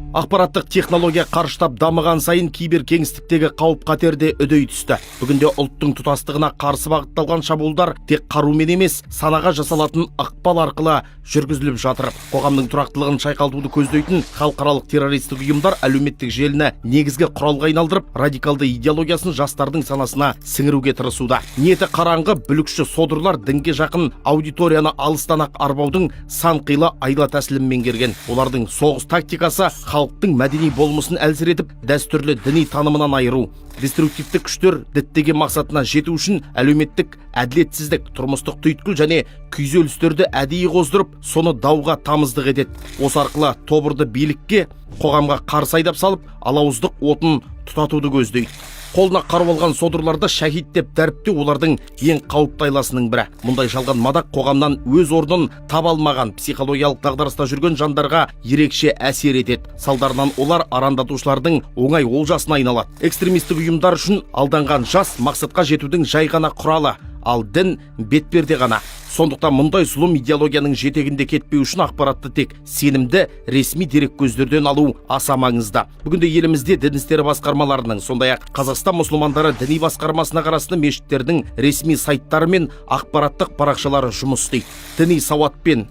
Ақпараттық технология қарыштап дамыған сайын кибер кеңістіктегі қауіп қатер де үдей түсті. Бүгінде ұлттың тұтастығына қарсы бағытталған шабуылдар тек қарумен емес, санаға жасалатын ықпал арқылы жүргізіліп жатыр. Қоғамның тұрақтылығын шайқалтуды көздейтін халықаралық террористік ұйымдар әлеуметтік желіні негізгі құралға айналдырып, радикалды идеологиясын жастардың санасына сіңіруге тырысуда. Ниеті қараңғы бүлікші содырлар дінге жақын аудиторияны алыстан ақ арбаудың сан қилы айла тәсілін меңгерген. Олардың соғыс тактикасы — халықтың мәдени болмысын әлсіретіп, дәстүрлі діни танымынан айыру. Деструктивті күштер діттеген мақсатына жету үшін әлеуметтік әділетсіздік, тұрмыстық түйткіл және күйзелістерді әдейі қоздырып, соны дауға тамыздық етеді. Осы арқылы тобырды билікке, қоғамға қарсы айдап салып, алауыздық отын тұтатуды көздейді. Қолына қару алған содырларды шәһид деп дәріптеу — олардың ең қауіпті айласының бірі. Мұндай жалған мадақ қоғамнан өз орнын таба алмаған, психологиялық дағдарыста жүрген жандарға ерекше әсер етеді. Салдарынан олар арандатушылардың оңай олжасына айналады. Экстремистік ұйымдар үшін алданған жас — мақсатқа жетудің жай ғана құралы, ал дін бетперде ғана. Сондықтан мұндай зұлым идеологияның жетегінде кетпеу үшін ақпаратты тек сенімді ресми дереккөздерден алу аса маңызды. Бүгінде елімізде дін істері басқармаларының, сондай ақ Қазақстан мұсылмандары діни басқармасына қарасты мешіттердің ресми сайттары мен ақпараттық парақшалары жұмыс істейді. Діни сауатпен